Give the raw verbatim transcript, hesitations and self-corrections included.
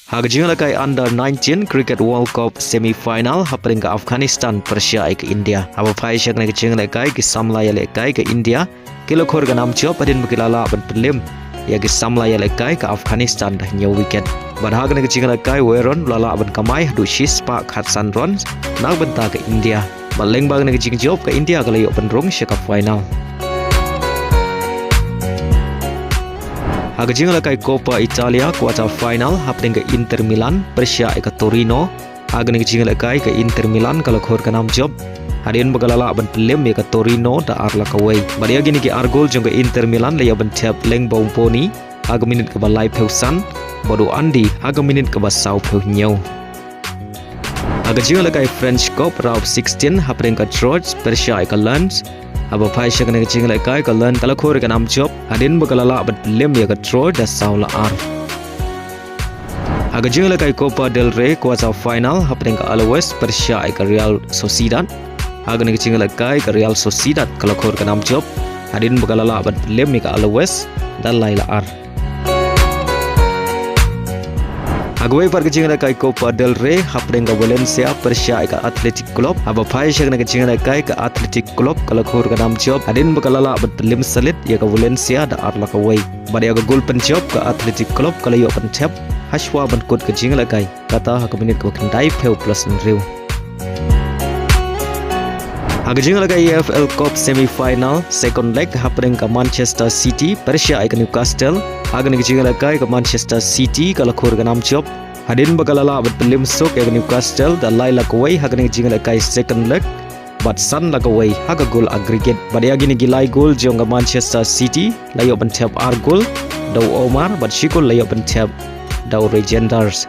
Ha ka jingïalehkai Under nineteen Cricket World Cup semi-final hapdeng ka Afghanistan pyrshah ïa ka India. Haba phai sha kane ka jingïalehkai, ki samla ïalehkai ka India ki la khur ka nam jop hadien ba ki la lah ban pynliem ïa ki samla ïalehkai ka Afghanistan da hynñiew wicket. Bad ha kane ka jingïalehkai u Aaron u la lah ban kamai haduh shispah khatsan runs na ka bynta ka India. Bad lyngba kane ka jingjop ka India ka la ïoh pynrung sha ka final. Ha ka jingïalehkai Coppa Italia quarter final hapdeng ka Inter Milan pyrshah ïa ka Torino. Ha kane ka jingïalehkai ka Inter Milan ka la khur ka nam jop hadien ba ka la lah ban pynliem ïa ka Torino da ar la kawei. Bad ïa kine ki ar gol jong ka Inter Milan la ïoh ban thep lyngba u Bony ha ka minit kaba laiphew san bad u Andy ha ka minit kaba sawphew hynñiew. Ha ka jingïalehkai French Cup round of sixteen hapdeng ka Troyes pyrshah ïa ka Lens. Haba phai sha kane ka jingïalehkai ka Lens ka la khur ka nam jop hadien ba ka la lah ban pynliem ïa ka Troyes da saw la ar. Ha ka jingïalehkai Copa del Rey quarter final hapdeng ka Alaves pyrshah ïa ka Real Sociedad. Ha kane ka jingïalehkai ka Real Sociedad ka la khur ka nam jop hadien ba ka la lah ban pynliem ïa ka Alaves da lai la ar. Ha kawei pat ka jingïalehkai Copa del Rey hapdeng ka Valencia pyrshah ïa ka Athletic Club. Haba phai sha kane ka jingïalehkai ka Athletic Club ka la khur ka nam jop hadien ba ka la lah ban pynliem sha lid ïa ka Valencia da ar la kawei. Bad ïa ka gol pynjop ka Athletic Club ka la ïoh pynthep hashwa ban kut ka jingïalehkai, kata ha ka minit kaba khyndaiphew plus hynriew. Ha ka jingïalehkai E F L Cup semi-final second leg hapdeng ka Manchester City pyrshah ïa ka Newcastle. Ha kane ka jingïalehkai ka Manchester City ka la khur ka nam jop hadien ba ka la lah ban pynliem suk ïa ka Newcastle da lai la kawei ha kane ka jingïalehkai second leg bad san la kawei ha ka gol aggregate. Bad ïa kine ki lai gol jong ka Manchester City la ïoh ban thep ar gol da u Omar bad shi gol la ïoh ban thep da u Reijnders.